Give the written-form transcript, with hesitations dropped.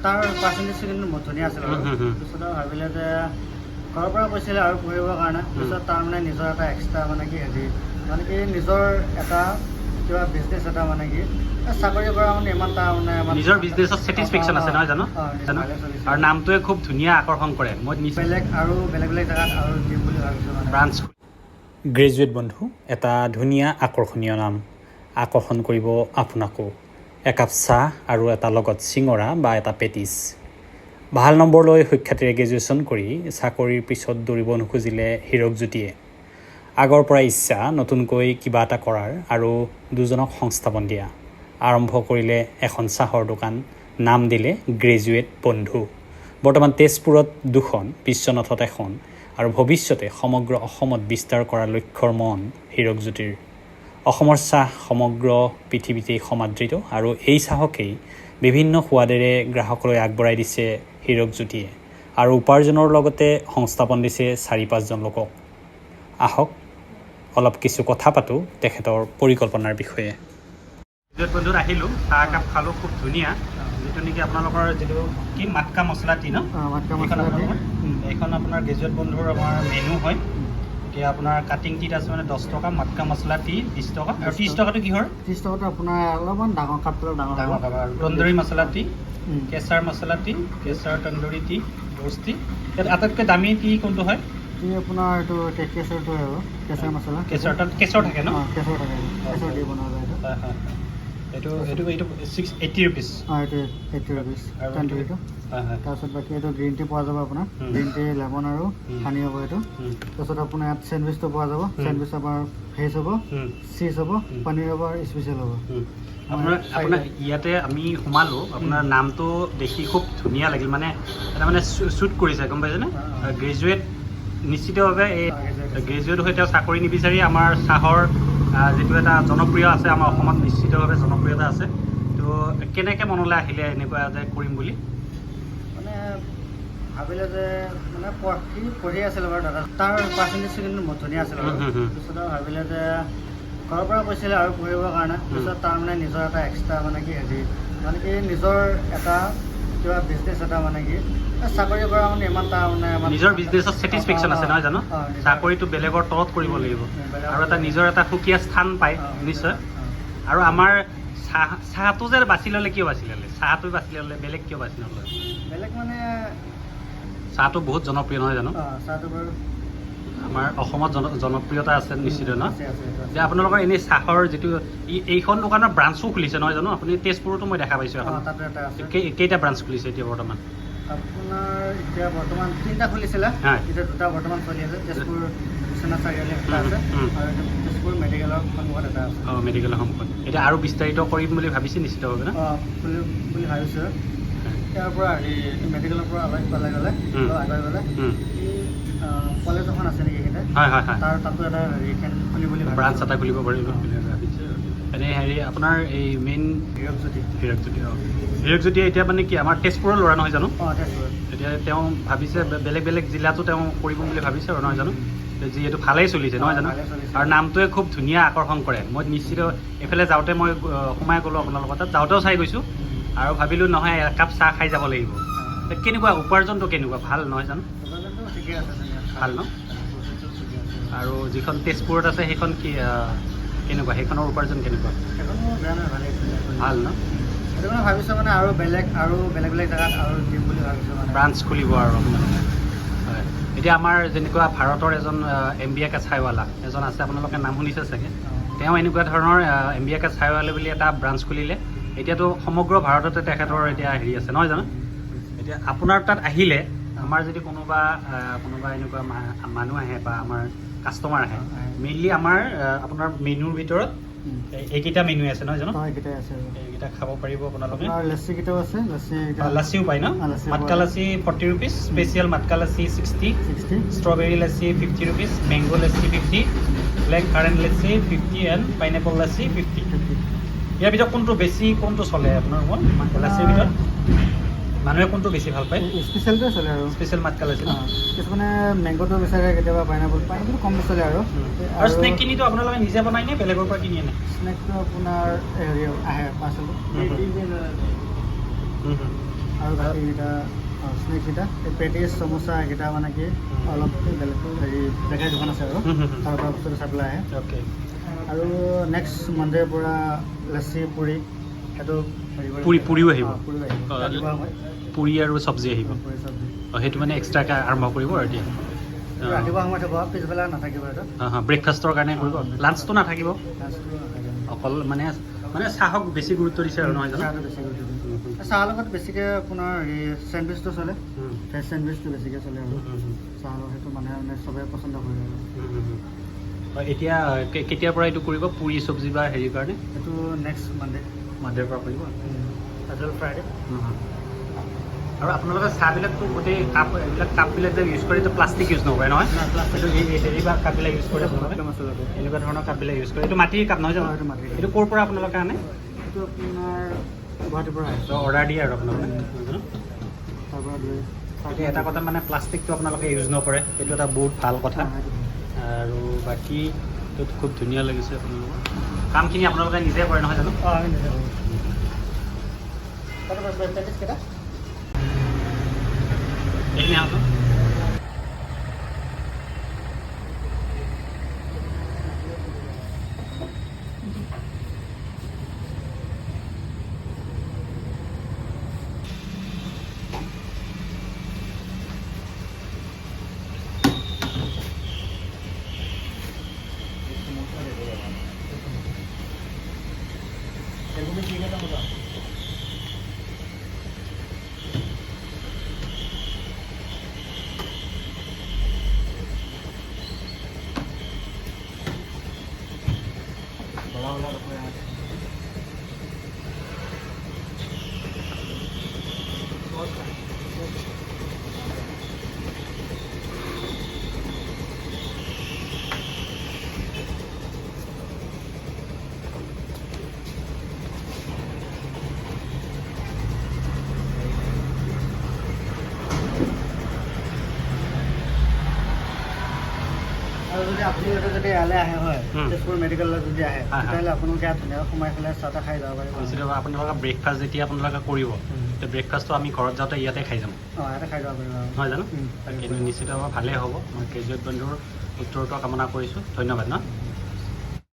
তাৰ পাৰ্চেণ্টেজটো কিন্তু ধুনীয়া আছিল আৰু। হুম, হুম, হুম। পিছত আৰু ভাবিলে যে ঘৰৰ পৰা কৈছিলে আৰু পঢ়িবৰ কাৰণে। পিছত তাৰ মানে নিজৰ এটা এক্সট্ৰা মানে কি হেৰি মানে কি নিজৰ এটা কিবা বিজনেছ এটা মানে কি চাকৰি কৰা মানে ইমান তাৰ মানে নিজৰ বিজনেছত ছেটিছফেকশ্যন আছে, নহয় জানো? অঁ, নিজৰ জানো? ভালে চলিছে। আৰু নামটোৱে খুব ধুনীয়া আকৰ্ষণ কৰে। মই নিশ্চয় বেলেগ আৰু বেলেগ বেলেগ জেগাত আৰু দিম বুলি ভাবিছোঁ মানে। ব্ৰাঞ্চ। গ্ৰেজুৱেট বন্ধু, এটা ধুনীয়া আকৰ্ষণীয় নাম, আকৰ্ষণ কৰিব আপোনাকো। একাপ চাহ আৰু এটা লগত চিঙৰা বা এটা পেটিছ। ভাল নম্বৰ লৈ সুখ্যাতিৰে গ্ৰেজুৱেশ্যন কৰি চাকৰিৰ পিছত দৌৰিব নুখুজিলে হীৰকজ্যোতিয়ে। আগৰ পৰা ইচ্ছা নতুনকৈ কিবা এটা কৰাৰ আৰু দুজনক সংস্থাপন দিয়া। আৰম্ভ কৰিলে এখন চাহৰ দোকান, নাম দিলে গ্ৰেজুৱেট বন্ধু। বৰ্তমান তেজপুৰত দুখন, বিশ্বনাথত এখন আৰু ভৱিষ্যতে সমগ্ৰ অসমত বিস্তাৰ কৰাৰ লক্ষ্যৰ মন হীৰকজ্যোতিৰ। অসমৰ চাহ সমগ্ৰ পৃথিৱীতেই সমাদৃত আৰু এই চাহকেই বিভিন্ন সোৱাদেৰে গ্ৰাহকলৈ আগবঢ়াই দিছে হীৰকজ্যোতিয়ে আৰু উপাৰ্জনৰ লগতে সংস্থাপন দিছে চাৰি পাঁচজন লোকক। আহক, অলপ কিছু কথা পাতোঁ তেখেতৰ পৰিকল্পনাৰ বিষয়ে। গ্ৰেজুৱেট বন্ধুত আহিলোঁ, চাহ একাপ খালোঁ, খুব ধুনীয়া। যিটো নেকি আপোনালোকৰ যিটো কি মাটকা মছলা টি ন? অঁ, মাটকা এইখন মছলা টি। আপোনালোকৰ? এইখন আপোনাৰ গ্ৰেজুৱেট বন্ধুৰ আমাৰ মেনু হয়। এতিয়া আপোনাৰ কাটিং টিত আছে মানে 10 টকা, মাটকা মছলা টি 20 টকা আৰু 30 টকাটো কিহৰ? 30 টকাটো আপোনাৰ অলপমান ডাঙৰ কাপটো, অলপ ডাঙৰ। ডাঙৰ হ'ব। কাপ। আৰু তন্দুৰী মছলা টি, কেঁচাৰ মছলা টি, কেঁচাৰ তন্দুৰী টি, ৰ'জ টি। ইয়াত আটাইতকৈ দামী টি কোনটো হয়? টি আপোনাৰ এইটো কেচৰটো আৰু কেঁচাৰ মছলা। কেঁচৰ, তাত কেঁচৰ থাকে ন? অঁ, কেচৰ থাকে, কেচৰ দি বনোৱা যায় এইটো। হয়, এইটো 680 ৰুপিজ। অঁ, এইটো 80 ৰুপিজ। আৰু তন্দুৰীটো। হয় হয় তাৰপিছত বাকী এইটো গ্ৰীণ টি পোৱা যাব আপোনাৰ। গ্ৰীণ টি লেমন আৰু হানি হ'ব এইটো। তাৰপিছত আপোনাৰ ইয়াত চেণ্ডউইচটো পোৱা যাব। চেণ্ডউইচ আপোনাৰ ভেজ হ'ব, চীজ হ'ব, পনীৰ হ'ব আৰু স্পেচিয়েল হ'ব। আপোনাৰ আপোনাৰ ইয়াতে আমি সোমালোঁ, আপোনাৰ নামটো দেখি খুব ধুনীয়া লাগিল, মানে এটা মানে শ্বুট কৰিছে, গম পাইছেনে? অঁ। গ্ৰেজুৱেট নিশ্চিতভাৱে এই অঁ, graduate আছে। গ্ৰেজুৱেট হৈ তেওঁ চাকৰি নিবিচাৰি আমাৰ চাহৰ যিটো এটা জনপ্ৰিয় আছে আমাৰ অসমত, নিশ্চিতভাৱে জনপ্ৰিয়তা আছে। তো কেনেকৈ মনলৈ আহিলে এনেকুৱা যে কৰিম বুলি? মানে ভাবিলে যে মানে পঢ়ি আছিলে বাৰু দাদা, তাৰ পাৰ্চেণ্টেজটো কিন্তু ধুনীয়া আছিল আৰু। হুম, হুম, হুম। পিছত আৰু ভাবিলে যে ঘৰৰ পৰা কৈছিলে আৰু পঢ়িবৰ কাৰণে। পিছত তাৰ মানে নিজৰ এটা এক্সট্ৰা মানে কি হেৰি মানে কি নিজৰ এটা কিবা বিজনেছ এটা মানে কি চাকৰি কৰা মানে ইমান তাৰ মানে নিজৰ বিজনেছত ছেটিছফেকশ্যন আছে, নহয় জানো? অঁ, নিজৰ- চাকৰিটো বেলেগৰ তলত কৰিব লাগিব বেলেগৰ আৰু এটা নিজৰ এটা সুকীয়া স্থান পায়। নিশ্চয়। আৰু আমাৰ চাহটো যে বাছি ল'লে, কিয় বাছি ল'লে? চাহটো বাছি ল'লে, বেলেগ কিয় বাছি নল'লে? বেলেগ মানে চাহটো বহুত জনপ্ৰিয়, নহয় জানো? অঁ, চাহটো বাৰু আমাৰ অসমত জনপ্ৰিয়তা আছে নিশ্চিত ন? আছে আছে, এইটো আছে। যে আপোনালোকৰ এনেই চাহৰ যিটো এইখন দোকানৰ ব্ৰাঞ্চো খুলিছে, নহয় জানো? আপুনি তেজপুৰতো মই দেখা পাইছোঁ এখন। অঁ, তাতে এটা আছে। কেইটা ব্ৰাঞ্চ খুলিছে এতিয়া বৰ্তমান? আপোনাৰ এতিয়া বৰ্তমান তিনিটা খুলিছিলে। এতিয়া দুটা বৰ্তমান চলি আছে। তেজপুৰ বিশ্বনাথ চাৰিআলি এটা আছে আৰু এইটো তেজপুৰ মেডিকেলৰ সন্মুখত এটা আছে। অঁ, মেডিকেলৰ সন্মুখত। এতিয়া আৰু বিস্তাৰিত কৰিম বুলি ভাবিছে নিশ্চিতভাৱে ন? অঁ, খুলিম বুলি ভাবিছোঁ। ইয়াৰ পৰা হেৰি মেডিকেলৰ পৰা অলপ ইফালে গ'লে, অলপ আগুৱাই গ'লে এই কলেজ এখন আছে নেকি এইখিনিতে? হয় হয় হয় তাৰ তাতো এটা হেৰি খুলিম বুলি ভাবিছোঁ। ব্ৰাঞ্চ এটা খুলিব পাৰিব বুলি ভাবিছে। এনেই হেৰি আপোনাৰ এই মেইন হীৰকজ্যোতি। হীৰকজ্যোতি, অঁ, হীৰকজ্যোতিয়ে এতিয়া মানে কি আমাৰ তেজপুৰৰ ল'ৰা, নহয় জানো? অঁ, তেজপুৰ। এতিয়া তেওঁ ভাবিছে বেলেগ বেলেগ জিলাতো তেওঁ কৰিব বুলি ভাবিছে আৰু, নহয় জানো? যিহেতু ভালেই চলিছে, নহয় জানো? ভালেই চলিছে। আৰু নামটোৱে খুব ধুনীয়া আকৰ্ষণ কৰে। মই নিশ্চিত এইফালে যাওঁতে মই সোমাই গ'লোঁ আপোনালোকৰ তাত, যাওঁতেও চাই গৈছোঁ আৰু ভাবিলোঁ নহয়, একাপ চাহ খাই যাব লাগিব। কেনেকুৱা উপাৰ্জনটো, কেনেকুৱা, ভাল নহয় জানো? উপাৰ্জনটো ঠিকে আছে, ধুনীয়া। ভাল ন? প্ৰফিটটো ঠিকে আছে। আৰু যিখন তেজপুৰত আছে সেইখন কি কেনেকুৱা, সেইখনৰ উপাৰ্জন কেনেকুৱা? সেইখনো বেয়া নহয়, ভালেই, ধুনীয়া চলিছে। ভাল ন? সেইটো মানে ভাবিছোঁ মানে আৰু বেলেগ আৰু বেলেগ বেলেগ জেগাত আৰু দিম বুলি ভাবিছোঁ মানে। ব্ৰাঞ্চ খুলিব আৰু আপোনালোকে, হয়। এতিয়া আমাৰ যেনেকুৱা ভাৰতৰ এজন এম বি এ কা চাইৱালা এজন আছে, আপোনালোকে নাম শুনিছে চাগে। তেওঁ এনেকুৱা ধৰণৰ এম বি এ কা চাইৱালা বুলি এটা ব্ৰাঞ্চ খুলিলে। এতিয়াতো সমগ্ৰ ভাৰততে তেখেতৰ এতিয়া হেৰি আছে, নহয় জানো? এতিয়া আপোনাৰ তাত আহিলে আমাৰ যদি কোনোবা এনেকুৱা মানুহ আহে বা আমাৰ কাষ্টমাৰ আহে, মেইনলি আমাৰ আপোনাৰ মেনুৰ ভিতৰত এইকেইটা মেনু আছে, নহয় জানো? অঁ, এইকেইটাই আছে আৰু। এইকেইটা খাব পাৰিব আপোনালোকে। আপোনাৰ লচ্ছিকেইটাও আছে, লচ্ছি। লাচিও পায় ন? অ, লাচ্ছি মাটকা পোৱা। Lassi 40 rupees, special Matka lassi 60, 60, strawberry lassi 50 rupees, mango lassi 50, black currant lassi 50 and pineapple lassi 50। 50। ইয়াৰ ভিতৰত কোনটো বেছি, কোনটো চলে আপোনাৰ ৰুমত? লাচিৰ ভিতৰত মানুহে কোনটো বেছি ভাল পায়? স্পেচিয়েলটোৱে চলে আৰু। স্পেচিয়েল মাটকা লাচি ন? অঁ, কিছুমানে মেংগ'টো বিচাৰে, কেতিয়াবা পাইনাপল, পাইনাপল কম চলে আৰু। আৰু স্নেকখিনিতো আপোনালোকে নিজে বনাই নে বেলেগৰ পৰা কিনি আনে? স্নেকটো আপোনাৰ হেৰি আহে, পাৰ্চেলটো। আৰু বাকীকেইটা স্নেককেইটা, এই পেটিছ, চমোচা এইকেইটা মানে কি অলপ বেলেগ হেৰি বেকাৰী দোকান আছে আৰু হুম, হুম, হুম। তাৰ পৰা বস্তুটো চাপ্লাই আহে। আৰু নেক্সট মানডেৰ পৰা লচ্ছি, পুৰি সেইটো হেৰি কৰিব। পুৰিও আহিব? অঁ, পুৰিও আহিব। ৰাতিপুৱা সময়ত। পুৰি আৰু চব্জি আহিব? পুৰি চব্জি। সেইটো মানে এক্সট্ৰাকৈ আৰম্ভ কৰিব আৰু এতিয়া? সেইটো ৰাতিপুৱা সময়ত হ'ব, পিছবেলা নাথাকিব সেইটো। ব্ৰেকফাষ্টৰ কাৰণে কৰিব, লাঞ্চটো নাথাকিব? লাঞ্চটো নাথাকে। অকল মানে মানে চাহক বেছি গুৰুত্ব দিছে আৰু, নহয় জানো? চাহটো বেছি গুৰুত্ব দিছে। চাহৰ লগত বেছিকৈ আপোনাৰ হেৰি চেণ্ডউইচটো চলে, ভেজ চেণ্ডউইচটো বেছিকৈ চলে আৰু চাহৰ লগত সেইটো মানুহে মানে চবেই পচন্দ কৰে আৰু। এতিয়া কেতিয়াৰ পৰা এইটো কৰিব, পুৰি চব্জি বা হেৰিৰ কাৰণে? সেইটো নেক্সট মানডে। মানডেৰ পৰা কৰিব। আজল ফ্ৰাইডে। আৰু আপোনালোকে চাহবিলাকতো গোটেই কাপ, এইবিলাক কাপবিলাক যে ইউজ কৰে, এইটো প্লাষ্টিক ইউজ নকৰে নহয়? প্লাষ্টিক। এইটো এই হেৰি বা কাপবিলাক ইউজ কৰে আপোনালোকে? এনেকুৱা ধৰণৰ কাপবিলাক ইউজ কৰে। এইটো মাটিৰ কাপ নহয় জানো? এইটো মাটিৰ কাপ। এইটো ক'ৰ পৰা আপোনালোকে আনে? এইটো আপোনাৰ গুৱাহাটীৰ পৰা আহে। অৰ্ডাৰ দিয়ে আৰু আপোনালোকে, নহয় জানো? তাৰ পৰা লৈ। এতিয়া এটা কথা, মানে প্লাষ্টিকটো আপোনালোকে ইউজ নকৰে, সেইটো এটা বহুত ভাল কথা। আৰু বাকী খুব ধুনীয়া লাগিছে আপোনালোকৰ কামখিনি। আপোনালোকে নিজে কৰে নহয় জানো? অঁ, আমি নিজে কৰোঁ। পেটিছ কেইটা? এইখিনি আহকচোন। আৰু যদি আপোনালোকে যদি ইয়ালৈ আহে হয়, তেজপুৰ মেডিকেললৈ যদি আহে, হয়, হয়। তেতিয়াহ'লে আপোনালোকে ইয়াত ধুনীয়াকৈ সোমাই পেলাই চাহ তাহ খাই যাব পাৰিব। নিশ্চিতভাৱে আপোনালোকে ব্ৰেকফাষ্ট যেতিয়া আপোনালোকে কৰিব, তেতিয়া ব্ৰেকফাষ্টটো আমি ঘৰত যাওঁতে ইয়াতে খাই যাম। অঁ, ইয়াতে খাই যাব পাৰিব। নহয় জানো? পাৰিব। কিন্তু নিশ্চিতভাৱে ভালেই হ'ব। মই গ্ৰেজুৱেট বন্ধুৰ উত্তৰোত্তৰ কামনা কৰিছোঁ। ধন্যবাদ ন।